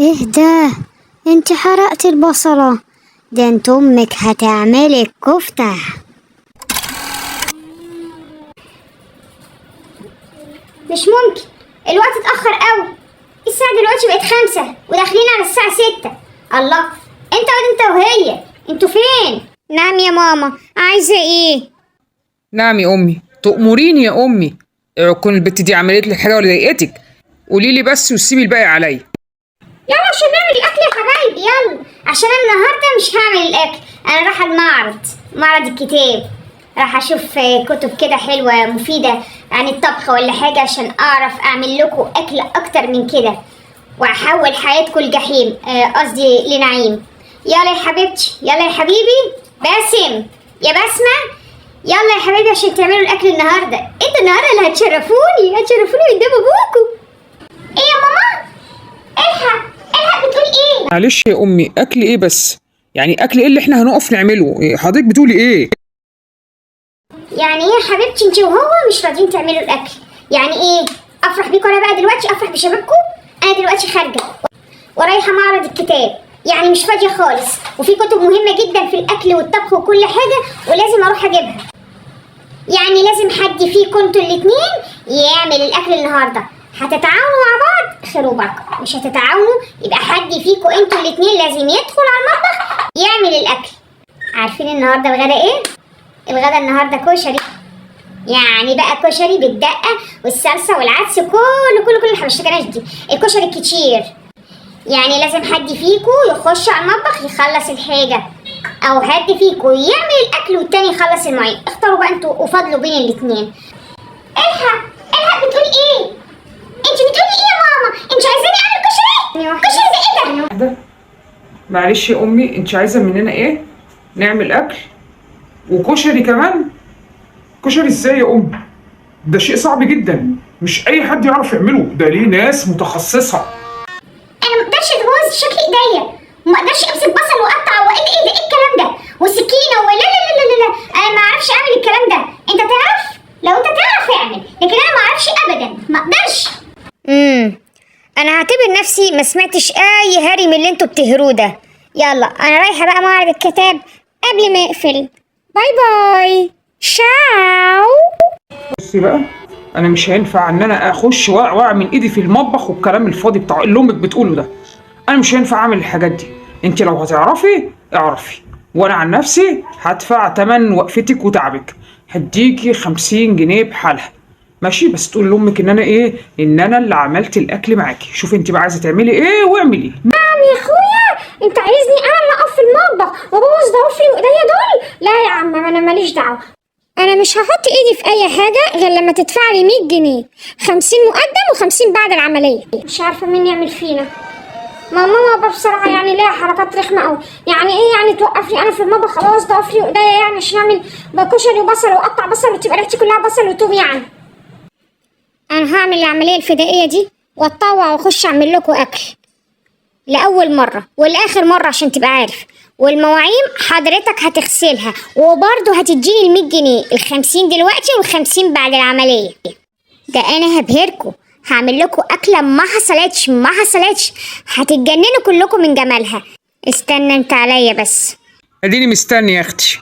ايه ده؟ انت حرقت البصلة؟ ده انت امك هتعملك كفتة. مش ممكن، الوقت اتأخر قوي. الساعة دلوقتي بقت 5 وداخلين على الساعة 6. الله، انت واد انت وهي، انتوا فين؟ نعم يا ماما، عايزة ايه؟ نعم يا امي، تأمريني يا امي. اوعي تكون البت دي عملت لك حاجة ولا ضايقتك؟ قولي لي بس وسيبي الباقي عليا. يلا عشان نعمل الاكل يا حبايبي، يلا عشان انا النهارده مش هعمل الاكل. انا رايحة المعرض، معرض الكتاب، راح اشوف كتب كده حلوة مفيدة عن الطبخ ولا حاجة، عشان اعرف اعمل لكم اكل اكتر من كده واحول حياتكم لجحيم، قصدي لنعيم. يلا يا حبيبتي، يلا يا حبيبي باسم، يا بسمه، يلا يا حبايبي عشان تعملوا الاكل النهارده. انتوا النهارده اللي هتشرفوني، هتشرفوني قدام ابوكم. ايه يا ماما؟ الحق الحق، بتقول ايه؟ معلش يا امي، اكل ايه بس؟ يعني اكل ايه اللي احنا هنقف نعمله؟ إيه حضرتك بتقولي ايه؟ يعني ايه يا حبيبتي انت وهو مش راضيين تعملوا الاكل؟ يعني ايه؟ افرح بيكم انا بقى دلوقتي؟ افرح بشبابكم؟ انا دلوقتي خارجه ورايحه معرض الكتاب، يعني مش فاضية خالص، وفي كتب مهمة جدا في الاكل والطبخ وكل حاجة ولازم اروح اجيبها. يعني لازم حد فيكم انتوا الاتنين يعمل الاكل النهارده. هتتعاونوا مع بعض خير وبركة، مش هتتعاونوا يبقى حد فيكم انتوا الاتنين لازم يدخل على المطبخ يعمل الاكل. عارفين النهارده الغدا ايه؟ الغدا النهارده كشري، يعني بقى كشري بالدقه والصلصه والعدس وكل كل كل الحبشتكنات دي، الكشري الكتير. يعني لازم حد فيكو يخش على المطبخ يخلص الحاجة، او حد فيكو يعمل الاكل والتاني يخلص المواعين. اختاروا بقى انتوا وفضلوا بين الاتنين. الحق الحق، بتقولي ايه؟ انت بتقولي ايه يا ماما؟ انت عايزاني اعمل كشري؟ كشري ده ايه ده؟ ده معلش يا امي، انت عايزه مننا ايه؟ نعمل اكل وكشري كمان؟ كشري ازاي يا امي؟ ده شيء صعب جدا، مش اي حد يعرف يعمله، ده ليه ناس متخصصة. انا ما اقدرش اتجوز شكل ايديا، وما اقدرش امسك بصل واقطع وايه ده ايه ده ايه الكلام ده والسكينة ولا لا لا لا لا لا، انا ما اعرفش اعمل الكلام ده. انت تعرف؟ لو انت تعرف اعمل، لكن انا ما اعرفش ابدا، ما اقدرش. انا هعتبر نفسي ما سمعتش اي هري من اللي انتوا بتهروه ده. يلا انا رايحة بقى معرض الكتاب قبل ما يقفل. bye bye، ciao. بصي بقى، انا مش هينفع ان انا اخش واعمل ايدي في المطبخ والكلام الفاضي بتاع اللي امك بتقوله ده. انا مش هينفع اعمل الحاجات دي. انت لو هتعرفي اعرفي، وانا عن نفسي هدفع تمن وقفتك وتعبك، هديكي 50 جنيه بحالها، ماشي؟ بس تقول لامك ان انا ايه، ان انا اللي عملت الاكل معاكي. شوفي انت بقى عايزه تعملي ايه واعملي ايه. نعم يا اخويا، انت عايزني انا اللي اقف في المطبخ وابوظ ضوافري وايديا دول؟ لا يا عم، انا ماليش دعوه. انا مش هحط ايدي في اي حاجة غير لما تدفع لي 100 جنيه، 50 مقدم و50 بعد العملية. مش عارفه مين يعمل فينا. ماما بابا بسرعة، يعني ليها حركات رخمة قوي. يعني ايه يعني توقفني انا في المطبخ ابوظ ضوافري وايديا يعني عشان اعمل كشري وبصل واقطع بصل وتبقى ريحتي كلها بصل وتوم؟ يعني انا هعمل العملية الفدائيه دي واتطوع واخش اعمل لكم اكل لاول مرة ولاخر مرة عشان تبقى عارف. والمواعين حضرتك هتغسلها، وبرضه هتديني ال 100 جنيه، ال 50 دلوقتي وال 50 بعد العملية. ده انا هبهركم، هعمل لكم اكله ما حصلتش ما حصلتش، هتتجننوا كلكم من جمالها. استنى انت عليا بس. اديني مستني يا اختي.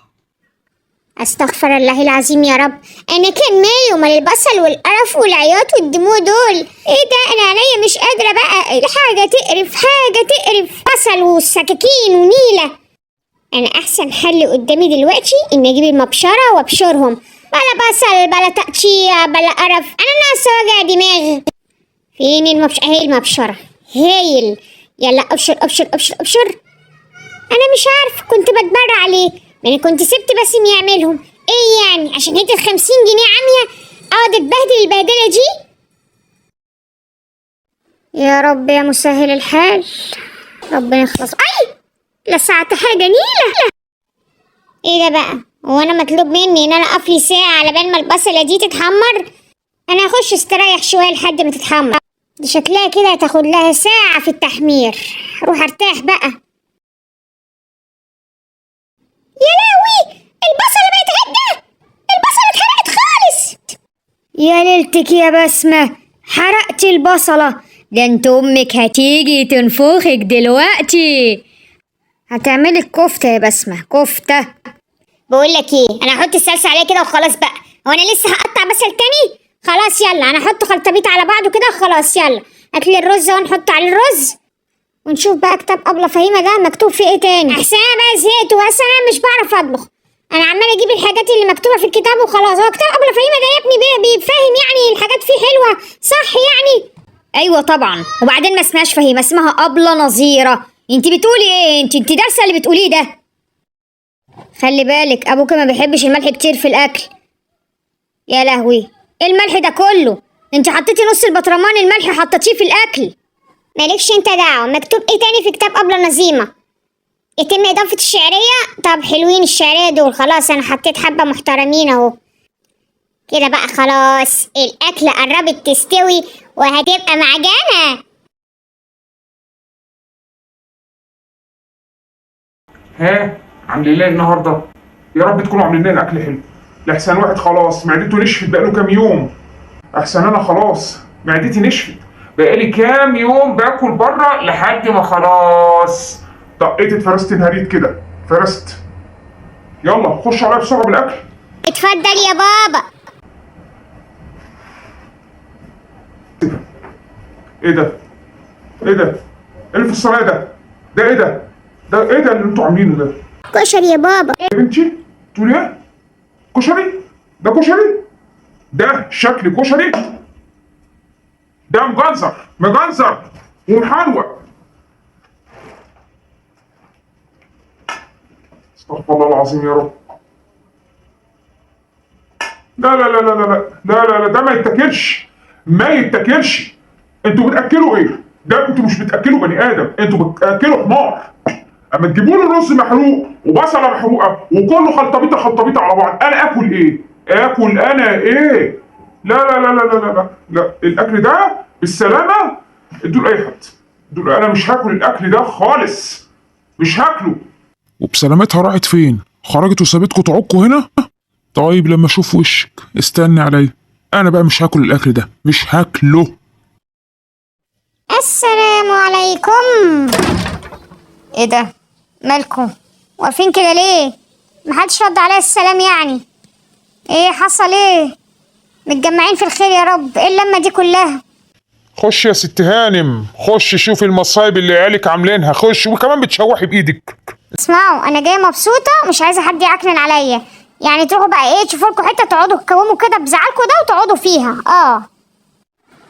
استغفر الله العظيم يا رب، انا كان مالي ومال البصل والقرف والعياط والدموع دول؟ ايه ده؟ انا عليا مش قادرة بقى، حاجة تقرف حاجة تقرف، بصل والسكاكين ونيله. انا احسن حل قدامي دلوقتي ان اجيب المبشره وابشرهم، بلا بصل بلا تقطيع بلا قرف، انا ناقصه وجع دماغ. فين المبشره؟ اهي المبشره، هايل. يلا ابشر ابشر ابشر ابشر. انا مش عارف كنت بتبرع ليه، ما انا كنت سبت باسم يعملهم. ايه يعني عشان هي 50 جنيه عامية اقعد اتبهدل البهدله دي؟ يا رب يا مسهل الحال، ربنا يخلص. اي لسعت حاجة نيله. ايه ده بقى؟ هو انا مطلوب مني ان انا اقف لي ساعة على بال ما البصله دي تتحمر؟ انا هخش استريح شوية لحد ما تتحمر، دي شكلها كده هتاخد لها ساعة في التحمير. روح ارتاح بقى. يا لهوي، البصلة بقت عدة، البصلة اتحرقت خالص. يا ليلتك يا بسمة، حرقتي البصلة. ده انت امك هتيجي تنفخك دلوقتي. هتعملي الكفتة يا بسمة، كفتة. بقول لك ايه، انا هحط الصلصه عليها كده وخلاص بقى. هو انا لسه هقطع بصل تاني؟ خلاص يلا، انا هحط خلطبيط على بعضه كده وخلاص. يلا هاتلي الرز ونحط على الرز ونشوف بقى كتاب ابله فهيمه ده مكتوب فيه ايه تاني. احسن انا بقى زهقت، واصلا انا مش بعرف اطبخ، انا عماله اجيب الحاجات اللي مكتوبة في الكتاب وخلاص. هو كتاب ابله فهيمه ده يا ابني بيفهم يعني الحاجات فيه حلوة صح يعني؟ ايوه طبعا، وبعدين ما اسمهاش فهيمه، اسمها ابله نظيره. انت بتقولي ايه؟ انت دارسه اللي بتقوليه ده؟ خلي بالك ابوك ما بيحبش الملح كتير في الاكل. يا لهوي، ايه الملح ده كله؟ انت حطيتي نص البطرمان الملح حطيتيه في الاكل. مالكش انت دعوه. مكتوب ايه تاني في كتاب ابله نظيمه؟ يتم اضافه الشعرية. طب حلوين الشعرية دول، خلاص انا حطيت حبه محترمين اهو كده بقى. خلاص الاكلة قربت تستوي وهتبقى معجنه. ها عاملين ايه النهارده؟ يا رب تكونوا عاملين لنا اكل حلو، لحسن واحد خلاص معدته نشفت بقاله كام يوم. احسن انا خلاص معدتي نشفت بقالي كام يوم باكل بره لحد ما خلاص طقيت اتفرست انهريت كده فرست. يلا خش عليا بسرعة بالاكل. اتفضل يا بابا. ايه ده؟ ايه ده؟ ايه اللي في الصينية ده؟ ده ايه ده؟ ده ايه ده اللي انتوا عاملينه ده؟ كشري يا بابا. يا بنتي تقولي ايه؟ كشري؟ ده كشري؟ ده شكل كشري؟ ده مجنزر مجنزر ومحروق. استغفر الله العظيم يا رب. لا لا لا لا لا لا لا لا، ده ما يتاكلش، ما يتاكلش. انتوا بتاكلوا ايه؟ ده انتوا مش بتاكلوا بني ادم، انتوا بتاكلوا حمار. اما تجيبوا له رز محروق وبصله محروقة وكله خلطبيطه خلطبيطه على بعض، انا اكل ايه؟ اكل انا ايه؟ لا لا لا لا لا لا لا، الاكل ده بالسلامة ادوا لاي حد، ادوا. انا مش هاكل الاكل ده خالص، مش هاكله. وبسلامتها راحت فين؟ خرجت وسابتكوا تعكوا هنا؟ طيب لما اشوف وشك استني عليا، انا بقى مش هاكل الاكل ده، مش هاكله. السلام عليكم. ايه ده؟ مالكم واقفين كده ليه؟ محدش رد عليا السلام يعني. ايه حصل؟ ايه متجمعين في الخير يا رب؟ ايه اللمة دي كلها؟ خش يا ست هانم، خش شوفي المصايب اللي عيالك عاملينها، خش. وكمان بتشوحي بايدك. اسمعوا، انا جاية مبسوطة ومش عايزه حد يعكنن عليا، يعني تروحوا بقى ايه تشوفوا لكم حتة تقعدوا تكوموا كده بزعلكوا ده وتقعدوا فيها.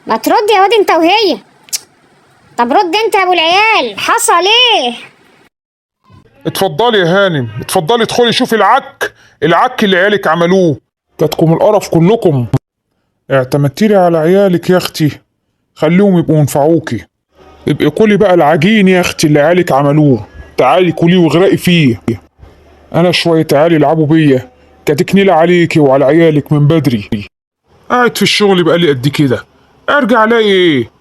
ما ترد يا واد انت وهي. طب رد انت يا ابو العيال، حصل ايه؟ اتفضلي يا هانم، اتفضلي ادخلي شوفي العك، العك اللي عيالك عملوه. جاتكم القرف كلكم. اعتمدتيلي على عيالك يا اختي، خليهم يبقوا ينفعوكي. ابقي كلي بقى العجين يا اختي اللي عيالك عملوه، تعالي كليه واغرقي فيه. انا شوية عيالي يلعبوا بيا، كانت نيلة عليكي وعلى عيالك من بدري. قاعد في الشغل بقالي قد كده، ارجع الاقي ايه؟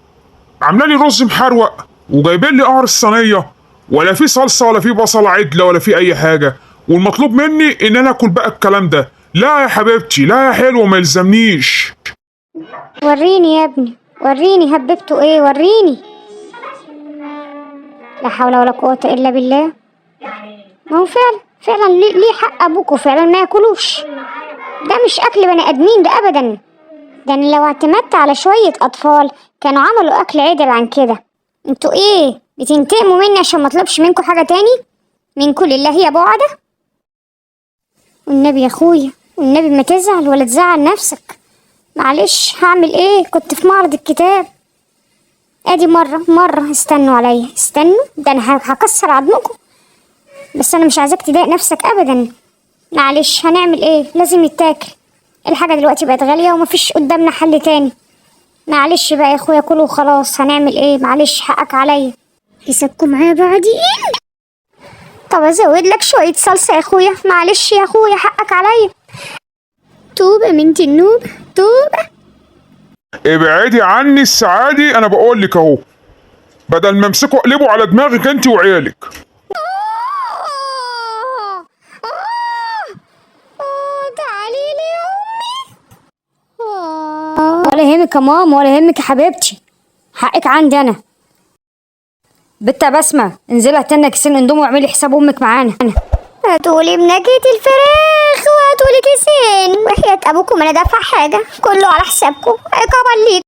عامله لي رز محروق وجايبين لي قعر الصينية، ولا في صلصه ولا في بصله عدله ولا في اي حاجة، والمطلوب مني ان انا اكل بقى الكلام ده. لا يا حبيبتي، لا يا حلوة، ما يلزمنيش. وريني يا ابني، وريني هببته ايه، وريني. لا حول ولا قوة الا بالله. ما هو فعلا فعلا ليه حق ابوكوا فعلا ما ياكلوش ده، مش اكل بني ادمين ده ابدا. ده انا لو اعتمدت على شوية اطفال كانوا عملوا اكل عدل عن كده. انتوا ايه بتنتقموا مني عشان ما اطلبش منكم حاجة تاني؟ من كل الله يا بعدة. والنبي يا اخويا، والنبي ما تزعل ولا تزعل نفسك. معلش هعمل ايه، كنت في معرض الكتاب. ادي مرة استنوا عليا، استنوا، ده انا هكسر عظمكم. بس انا مش عايزاك تضايق نفسك ابدا. معلش هنعمل ايه، لازم يتاكل. الحاجة دلوقتي بقت غالية ومفيش قدامنا حل تاني. معلش بقى يا اخويا كله وخلاص، هنعمل ايه، معلش حقك عليا. حسابكم معايا بعدين. طب ازود لك شوية صلصة يا اخويا، معلش يا اخويا حقك عليا. توبة بنت النوبة، توبة. ابعدي عني السعادي، انا بقول لك اهو، بدل ما امسكه اقلبه على دماغك انت وعيالك. تعالي لي يا امي. ولا يهمك يا ماما، ولا يهمك يا حبيبتي، حقك عندي انا. بنت يا بسمه، انزلي هاتلنا كيسين اندومي واعملي حساب امك معانا. هاتولي بنكهة الفراخ وهاتولي كيسين، وحياة ابوكم انا دافعة حاجة، كله على حسابكم، عقابا ليكم.